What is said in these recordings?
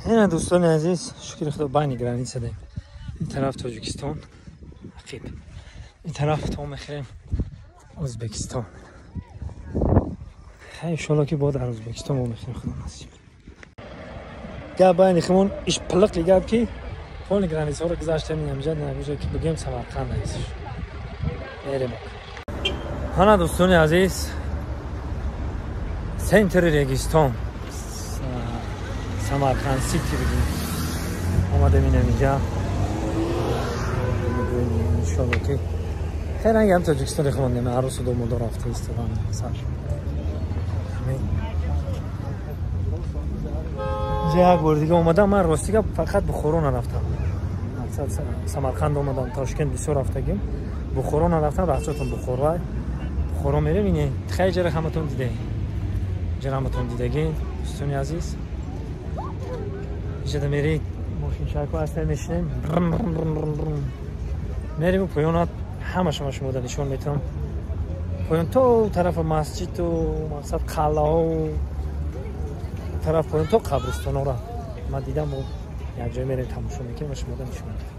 Ина дӯстони азиз, шукри худо байни граница дем. Ин тараф Тоҷикистон, ақиб. Ин тараф то мехӯрем Ӯзбекистон. Хай иншоалло ки бо дар Ӯзбекистон мо мехӯрем, худо насиб. Гап байни химон иш пилиқли гап ки полни границаҳоро гузаштем, инамҷа набужа ки бигем Самарқанд азиз. Мерем. Ҳана дӯстони азиз, центри Регистон, Самарқанд Сити бигем. Омадем инамиҷа. Иншоалло ки хеле ҳам Тоҷикистон хондем, арӯсу домодо рафта истодан сар. Инҷа як бор дига омадам, ман рости гап фақат Бухоро нарафтам. Мақсад Самарқанд омадам, Тошкент бисёр рафтагим. Бухоро нарафтам, рафтотон Бухоро. Бухоро мерем, ине хеле ҷара ҳаматон дидаем. Ҷара ҳаматон дидагин, дӯстони азиз. Инҷа меред, мошинчако ҳастем, мешинем. Брм брм брм брм брм. Мерем поёнат ҳамашама шумода нишон метавам. Поён то тарафи масҷиду мақсад қалъаҳо тараф поён то қабристонора ман дидам, як ҷой мерем тамошо мекунем ва шумода нишон медиҳам.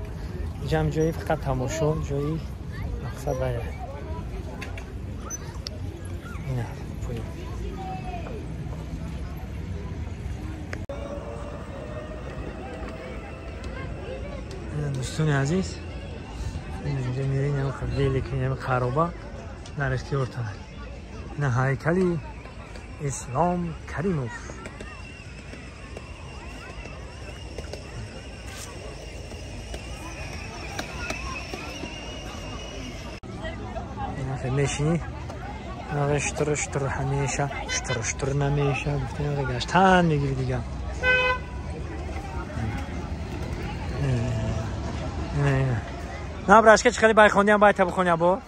Инҷа ҳам ҷои фақат тамошо, ҷои мақсад вая. Ина поён. Дӯстони азиз, инҷа мерем ям велик, ям хароба дар ихтиёртон. Ина ҳайкали Ислом Каримов. Мешинӣ штр штр ҳамеша штр штр намеша гуфтем гаштан мегири дига. На брашка чӣ хеле байт хондиам, байта бихониам бо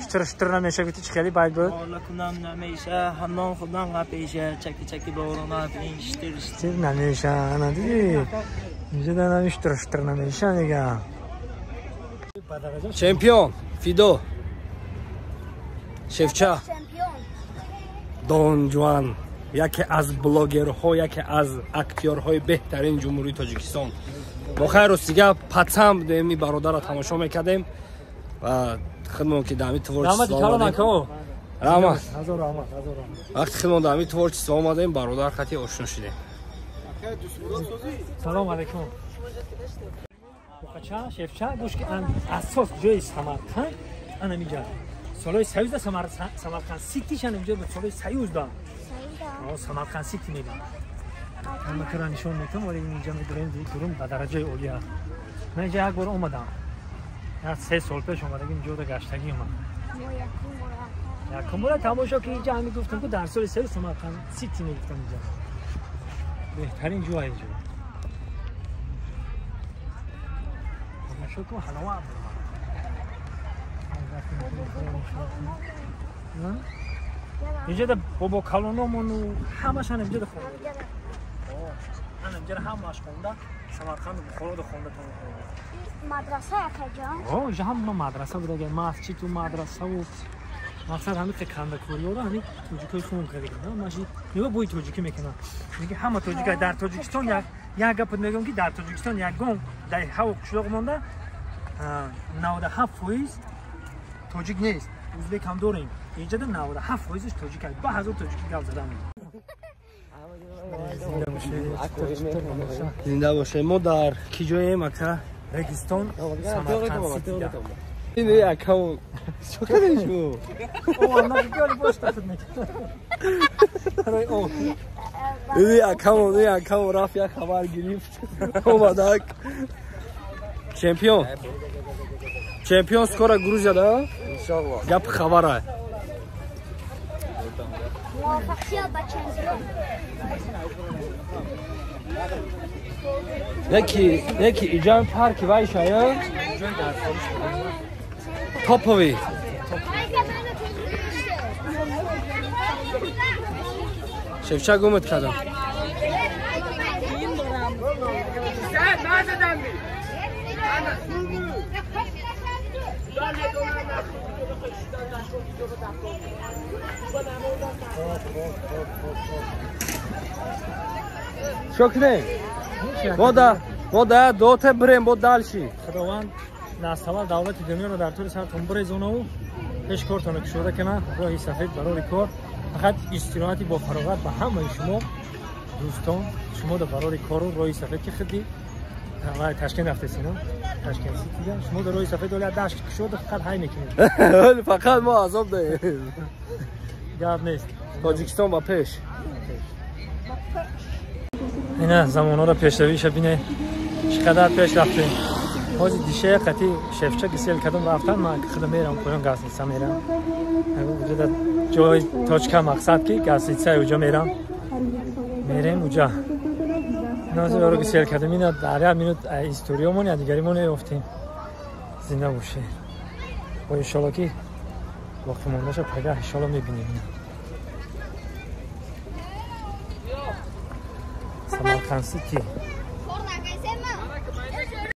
штр штр намеша гуфти, чӣ хеле байт буд? Ҳола кунам намеша, ҳамон худам пеша, чаки чаки борона ин штр штр намеша. Ана диди инҷа данами штр штр намеша мегам. Чемпион Фидо Шевча Дон Жуан, яке аз блогерҳо, яке аз актёрҳои беҳтарин Ҷумҳурии Тоҷикистон. Мо хайр рости гап пацан будем, ин бародарро тамошо мекардем ва худмон ки дар ҳамин творчество омадем. Раҳмат. Вақти худмон дар ҳамин творчество омадем, бародар хати ошно шудем. Салом алейкум. Бухача, Шевча, гӯш ки асос ҷои Самарқанд анамиҷа. Солҳои Союзда Самарқанд Сити шан инҷо буд, солҳои Союзда. Самарқанд Сити мегӯянд. Ҳаматонро нишон метавам, вале инҷа медурем, дурум ба дараҷаи олия. Ман инҷа як бор омадам. Як 3 сол пеш омадагим, инҷода гаштагӣ омадам. Якум бора тамошо ки инҷа ҳамин гуфтам ки дар соли Союз Самарқанд Сити мегуфтам инҷа. Беҳтарин ҷо инҷо. Тамошо кун, ҳаловат. Инҷа да бобо калономону ҳамашан инҷа да хонда. Ана инҷа ҳамаш хонда, Самарқанду Бухорода хонда то. Мадраса акаҷон? О, инҷа ҳама мадраса буда, масҷиду мадрасаву мақсад ҳамин кандакориёро ҳамин тоҷикои хумон карда. Маши нигоҳ бӯи тоҷикӣ мекунад. Меги ҳама тоҷика дар Тоҷикистон як гап мегӯям ки дар Тоҷикистон ягон даҳаву қишлоқ монда 97% тоҷик нест. Ӯзбек ҳам дорем. Инҷа 97%-ш тоҷик аст. 2000 тоҷикӣ гап задам. Зинда бошед. Мо дар ки ҷоем ака? Регистон, Самарқанд Сити. Ин акао чӣ кардед шумо? Ин акао рафт як хабар гирифт. Омадак. Чемпион. Чемпион скоро Грузия, да? Иншаллах. Гап хабара. Муваффақият ба чемпион. Яки иҷа парки вайша, я? Топовый. Шевча гумат кардам. Чё кунем? Бо да дота бирем, бо дальше. Худованд насавал давлати дунёро дар тури сартон бирезонаву пеш кортонро кушода кунад, роҳи сафед барори кор, фақат истироҳати бо фароғат ба ҳамаи шумо дӯстон, шумо дар барори кору роҳи сафед ки хиди вай Ташкент рафтесин, Ташкент Сити, шумо дар роҳи сафед оля дашт кушода фақат ҳай мекунед. Фақат мо азоб даем. Гап нест. Тоҷикистон ба пеш. Ина замонҳоро пешравиша бинед, чӣ қадар пеш рафтем. Ҳозир дишаи қати шефча гисел кардам рафтам, ман худам мерам поён гастница мерам. Уҷа ҷои точка мақсад ки гастницаи уҷа мерам. Мерем уҷа. Ҳозир оро гисел кардам, ина дар як минут историёмон я дигаримон ёфтем. Зинда бошед. Бо иншолло ки боқимондаша пага иншолло мебинем. Самарқанд Сити.